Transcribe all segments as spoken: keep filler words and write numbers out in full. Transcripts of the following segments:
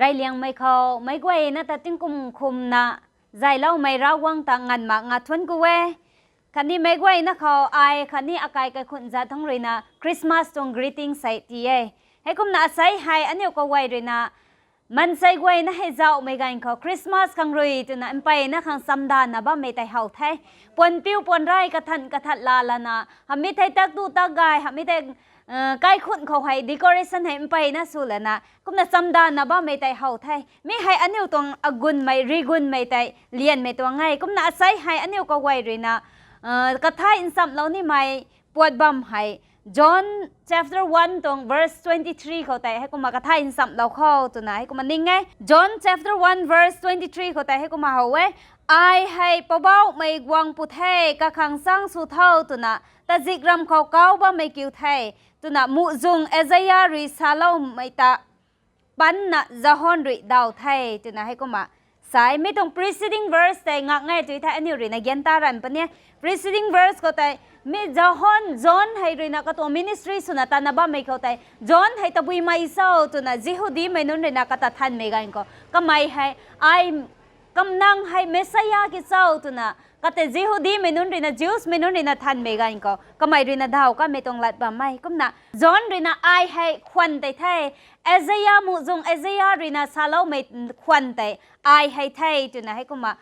Reyliangmei khou meic guayna ta tingkum khumna zayloumei Ravguangc ta nganv mak nga thuanc ku e. Khatni meic guayna khou ai khatni akai kaikhunc zat thangc ruina Christmas tuang greetings hei ti e. Heikumna asei hei aniu kaguay ruina maansei guayna hei zauhmei ganv khou Christmas khang rui twna mpeyna khang chamdanvna bammei tei how the. Puanpiu puanrey kathan kathat laa lana hamhmei thei tak tu tak gay hamhmei thei kaikhunc khou hei decoration hei mpeyna sw lana kumna chamdanvna bammei tei how the. Mi hei aniu tuang agunmei rigunmei tei lianmei tuang e. Kumna asei hei aniu kaguay ruina kathay nchamlou nimei puat bam hei John chapter one tuang verse twenty three khou tei heikumna kathay nchamlou khou twna heikumna ning e. John chapter one verse twenty three khou tei heikumna how e. Ai hei Poubauhmei guang pw the, kakhang chang sw tho twna tazikramv khou kauc bammei kiu the, twna muhzwng Isaia rui saloumei ta panna John rui daw the twna heikumna sa e. Mi tuang preceding verse tei ngak nge tui thei aniu ruina gyan ta ranv puni e. Preceding verse khou tei mi John, John hei ruina katuang ministry swna tatna bammei khou tei John hei tabuimei cho twna Jihudimei nunc ruina kata thanmei ganv khou kamei hei ai kamnang hei Messiah ki cho twna kata Jihudimei nunc ruina Jewsmei nunc ruina thanmei ganv khou kamei ruina daw kamei tuang lat bam e. Kumna John ruina ai hei khwan tei the, Isaia muhzwng Isaia ruina saloumei khwan tei ai hei the twna heikumna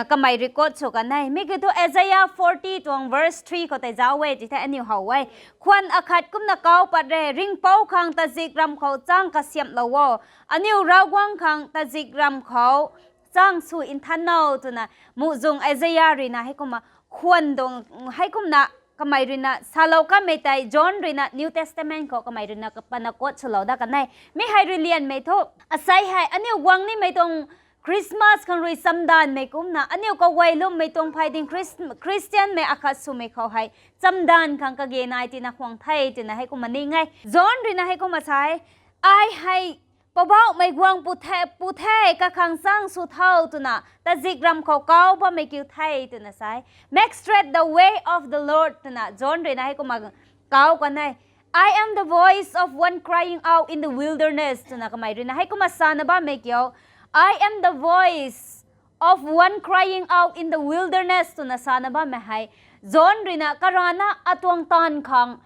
kamei record sw kan e. Mi kiu thu Isaia forty tuang verse three khou tei zauc e ti thei aniu how e. Khwan akhat kumna kauc pat re, Ringhpouc khang tazikramv khou chang kasiamhlou o, aniu Ravguangc khang tazikramv khou chang sw nthan o twna muhzwng Isaia ruina heikumna khwan tuang heikumna kamei ruina salou kanmei tei John ruina New Testament khou kamei ruina pana quote swlou dat kan e. Mi hei rui lianmei thu asei hei aniu guang nimei tuang Christmas khang rui chamdanvmei kumna aniu kaguay lwmmei tuang phey ding Christ-, Christianmei akhat swmei khou hei chamdanv khang kage nai tina khwang the twna heikumna ning e. John ruina heikumna sa e, ai hei Poubauhmei guang pw the, pw the, kakhang chang sw tho twna tazikramv khou kauc bammei kiu the twna sa e. Make straight the way of the Lord twna John ruina heikumna kauc kan e. I am the voice of one crying out in the wilderness twna kamei ruina heikumna sana bammei kiu. I am the voice of one crying out in the wilderness twna sana bammei hei John ruina karana atuang taanv khang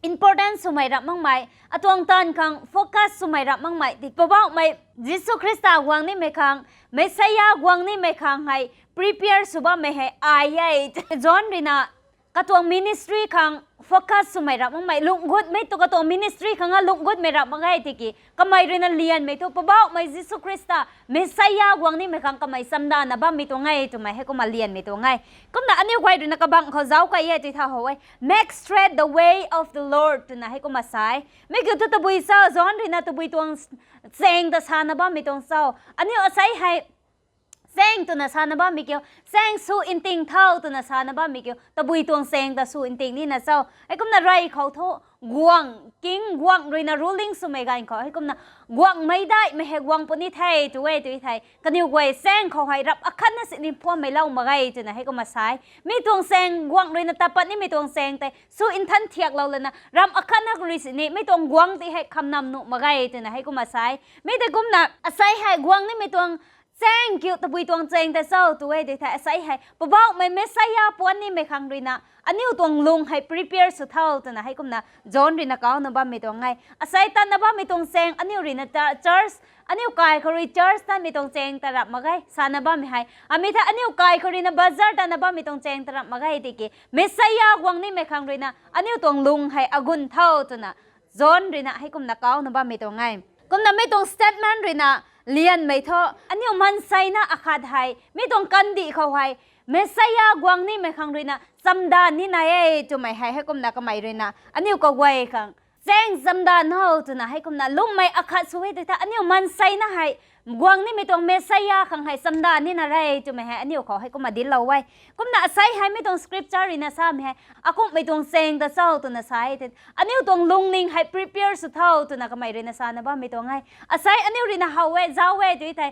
important swmei rap makmei, atuang taanv khang focus swmei rap makmei ti Poubauhmei Jisu Khrista guang nimei khang, Messiah guang nimei khang hei prepare sw bammei hei ai e. John ruina katuang ministry khang focus swmei rap makmei, lungh gutmei tu katuang ministry khang a lungh gutmei rap mak e tiki kamei ruina lianmei thu Poubauhmei Jisu Khrista Messiah guang nimei khang kamei chamdanvna bammei tuang e twmei heikumna lianmei tuang e. Kumna aniu guay ruina kabangc khou zauc kai e tui thau how e. Make straight the way of the Lord twna heikumna sa e. Mi kiu thu tabui cho, John ruina tabui tuang chaeng ta sana bammei tuang cho. Aniu asei hei chaeng twna sana bammei kiu, chaeng sw nting tho twna sana bammei kiu, tabui tuang chaeng ta sw nting nina cho. Heikumna rey khou thu guangc, king guangc ruina ruling swmei ganv khou heikumna guangcmei daihmei hei guang puni the tu e tui thei kaniw guay chaeng khou hei rap akhatna sini phuammei lou mak ge twna heikumna sa e. Mi tuang chaeng guangc ruina tat pat nimei tuang chaeng tei sw nthan thiaklou lana rap akhatna rui sini mi tuang guangc ti hei khamnam nuh mak ge twna heikumna sa e. Mi tei kumna asei hei guang nimei tuang chaeng kiu tabui tuang chaeng tei cho tu e tui thei asei hei Poubauhmei Messiah puan nimei khang ruina aniu tuang lung hei prepare sw tho twna heikumna John ruina kauna bammei tuang e. Asei tatna bammei tuang chaeng aniu ruina ta church, aniu kai khou rui church tatmei tuang chaeng ta rap mak ge sana bammei hei. Amei thei aniu kai khou ruina bazar tatna bammei tuang chaeng ta rap mak ge tiki Messiah guang nimei khang ruina aniu tuang lung hei agun tho twna John ruina heikumna kauna bammei tuang e. Kumna mi tuang statement ruina lianmei thu aniu maanseina akhat hei mi tuang kandih khou hei Messiah guang nimei khang ruina chamdanv nina e twmei hei heikumna kamei ruina aniu kaguay khang chaeng chamdanv o twna heikumna lwmmei akhat sw e tui thei aniu maanseina hei guang nimei tuang Messiah khang hei chamdanv nina re twmei hei aniu khou heikumna dinclou e. Kumna asei hei mi tuang scripture ruina samei hei akumhmei tuang chaeng ta cho twna sa e tei aniu tuang lungning hei prepare sw tho twna kamei ruina sana bammei tuang e. Asei aniu ruina how e, zauc e tui thei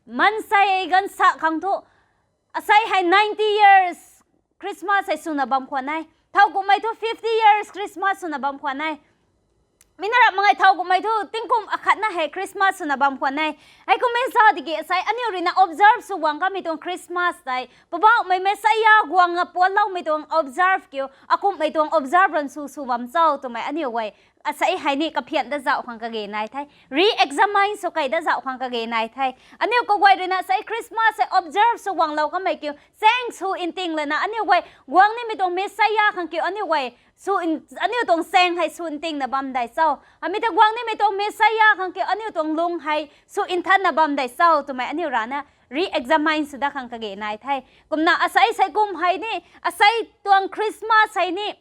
maansei ganv sa khang thu asei hei ninety years Christmas hei swna bam khwan e. Thowkumhmei thu fifty years Christmas swna bam khwan e. Mi na rap mak ge, thowkumhmei thu tingkum akhatna hei Christmas swna bam khwan e. Heikum e sa tiki asei aniu ruina observe sw guang kamei tuang Christmas tei Poubauhmei Messiah guangna puanloumei tuang observe kiu, akumhmei tuang observe ran sw sw bam cho twmei aniu guay asei hei ni kaphian dat zauh khang kage nai the. Re-examine sw key dat zauh khang kage nai the. Aniu kaguay ruina asei Christmas hei observe sw guanglou kamei kiu, chaeng sw nting lana aniu guay guang nimei tuang Messiah khang kiu aniu guay aniu tuang chaeng hei sw ntingna bam dei cho? Hamei tei guang nimei tuang Messiah khang kiu aniu tuang lung hei sw nthanna bam dei cho twmei aniu rana re-examine sw dat khang kage nai the. Kumna asei sei kum hei ni, asei tuang Christmas hei ni,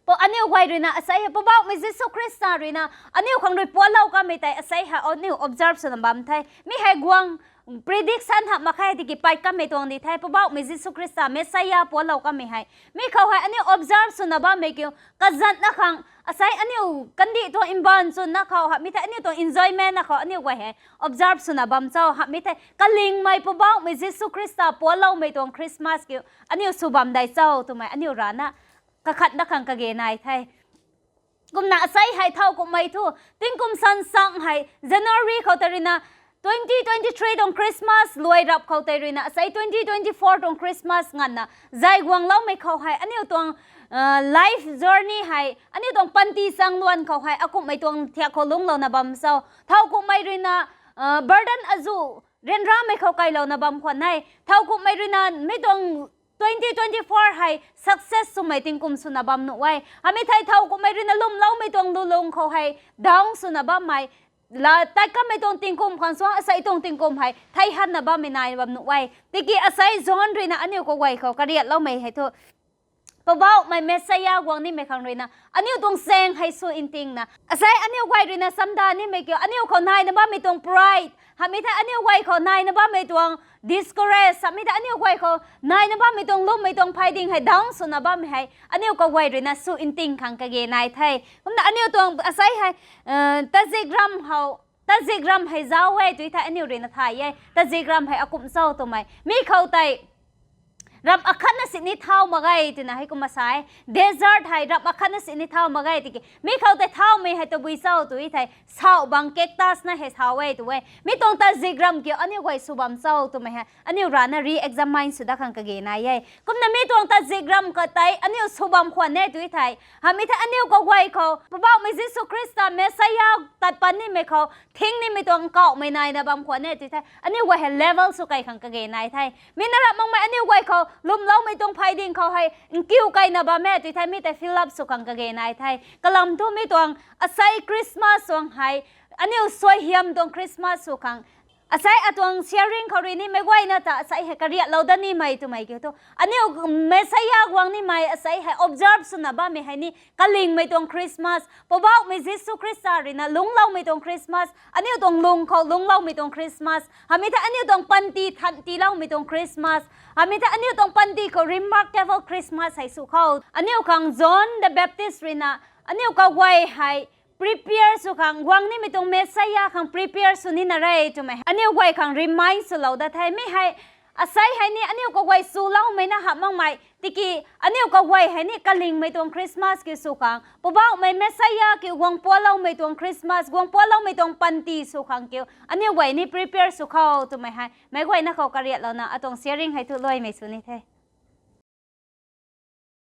aniu guay ruina asei hei Poubauhmei Jisu Khrista ruina aniu khang rui puanlou kamei tei asei hei aniu observe swna bam the. Mi hei guang prediction hamh mak khe tiki pat kamei tuang di the, Poubauhmei Jisu Khrista Messiah puanlou kamei hei. Mi khou hei aniu observe swna bammei kiu, kazanna khang asei aniu kandih tuang mbaanv chwnna khou hamei thei aniu tuang enjoyment na khou aniu guay hei observe swna bam cho? Hamei thei kalingmei Poubauhmei Jisu Khrista puanloumei tuang Christmas kiu aniu sw bam dei cho twmei aniu rana kakhat dat khang kage nai the. Kumna asei hei thowkumhmei thu tingkum sansang hei January khou tei ruina twenty twenty-three tuang Christmas luai rap khou tei ruina asei twenty twenty-four tuang Christmas nganvna zay guangloumei khou hei aniu tuang life journey hei, aniu tuang panty changluan khou hei akumhmei tuang thiak khou lungclouna bam cho? Thowkumhmei ruina burden azuh ryanramei khou kailouna bam khwan e. Thowkumhmei ruina mi tuang twenty twenty-four hei success swmei tingkum swna bam nuh e. Hamei thei thowkumhmei ruina lwmloumei tuang lulung khou hei down swna bammei, la tat kamei tuang tingkum khang suang asei tuang tingkum hei thei hanna bammei nai bam nuh e. Tiki asei John ruina aniu kaguay khou kariatloumei hei thu Poubauhmei Messiah guang nimei khang ruina aniu tuang chaeng hei sw ntingna asei aniu guay ruina samda nimei kiu aniu khou naina bammei tuang pride, hamei thei aniu guay khou naina bammei tuang discourage, hamei thei aniu guay khou naina bammei tuang lwmmei tuang phayding hei down swna bammei hei aniu kaguay ruina sw nting khang kage nai the. Kumna aniu tuang asei hei tazik ram hei zauc e tw thei aniu ruina thay e, tazik ram hei akumh cho twmei. Mi khou tei ramh akhatna sini thau mak ge twna heikumna sa e. Desert hei ramh akhatna sini thau mak ge tiki mi khou tei thaumei hei tabui cho tw thei sauh bang cactus na hei thau e tw e. Mi tuang tazik ram kiu aniu guay sw bam cho twmei hei aniu rana re-examine sw dat khang kage nai e. Kumna mi tuang tazik ram khou tei aniu sw bam khwan e tw thei, hamei thei aniu kaguay khou Poubauhmei Jisu Khrista Messiah tat pat nimei khou thing nimei tuang nkauhmei naina bam khwan e tw thei aniu guay hei level sw key khang kage nai the. Mi na rap makmei aniu guay khou lwmloumei tuang phayding khou hei nkiu keyna bam e tw thei mi tei fill up sw khang kage nai the. Kalam thu mi tuang asei Christmas tuang hei aniu suaihiam tuang Christmas sw khang asei atuang sharing khou rui ni meic guayna ta asei hei kariatlou dat nimei twmei kiu thu aniu Messiah guang nimei asei hei observe swna bammei hei ni kalingmei tuang Christmas, Poubauhmei Jisu Khrista ruina lungcloumei tuang Christmas, aniu tuang lung khou lungcloumei tuang Christmas, hamei thei aniu tuang panty than tiiloumei tuang Christmas, hamei thei aniu tuang panty khou remarkable Christmas hei sw khou aniu khang John the Baptist ruina aniu kaguay hei prepare sw khang guang nimei tuang Messiah khang prepare sw nina re twmei aniu guay khang remind swlou dat the. Mi hei asei hei ni aniu kaguay swloumei na hamh makmei tiki aniu kaguay hei ni kalingmei tuang Christmas kiu sw khang, Poubauhmei Messiah kiu guang pualoumei tuang Christmas, guang pualoumei tuang panty sw khang kiu aniu guay ni prepare sw khou twmei hei meic guayna khou kariatlouna atuang sharing hei thu luaimei sw ni the.